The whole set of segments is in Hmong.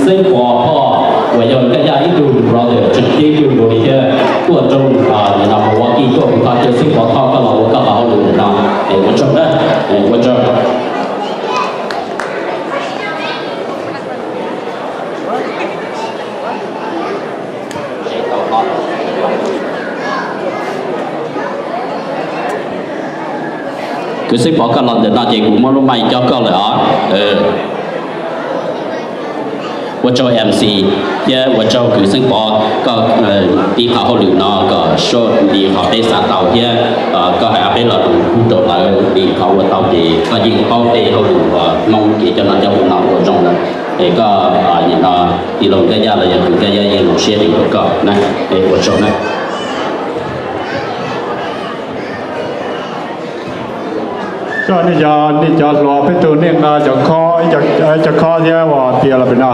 Xeeb Pov Thoj uas yog Nkaj Yaj ib tug brother tseem ceeb kawg nkaus li thiab tuaj rau nim no Milwaukee tuaj kuv thov caw Xeeb Pov Thoj koj los ua koj qhov hauj lwm ntawm no. Es ua tsaug na, es ua tsaug. Kwv Xeeb Pov koj los ntawm no ces kuv muab lub mic cob koj lawm os. Ua tsaug M C thiab ua tsaug kwv Xeeb Pov koj tiv qhov hauj lwm no kom soj li qhov peb xav tau thiab koj hais peb los rau kuv rau lawv li qhov ua tau ces koj yeej paub tej hauj lwm uas Hmoob kev coj noj coj ua no ua zoo lawm. Es koj nim no tij laug Nkaj Yaj los yog kwv Nkaj Yaj yeej zoo siab heev rau koj na. Es ua tsaug na. Koj nej cov, nej cov hluas peb tug nej nqa cov khob, cov khob thiab uas tias los pem no.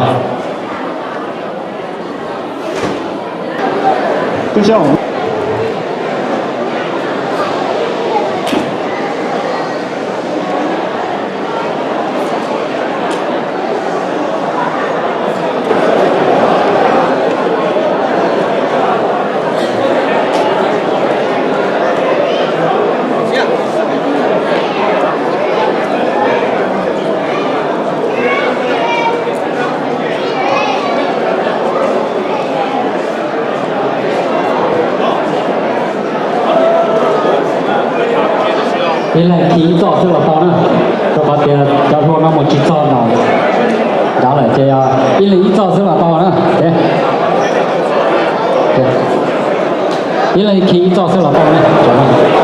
Ib leeg khi ib txoj xwb los tau na, rau qhov tias cov hlua no mus tsis txog nram lawm ces ib leeg ib txoj xwb los tau na. Ib leeg khi ib txoj xwb los tau na.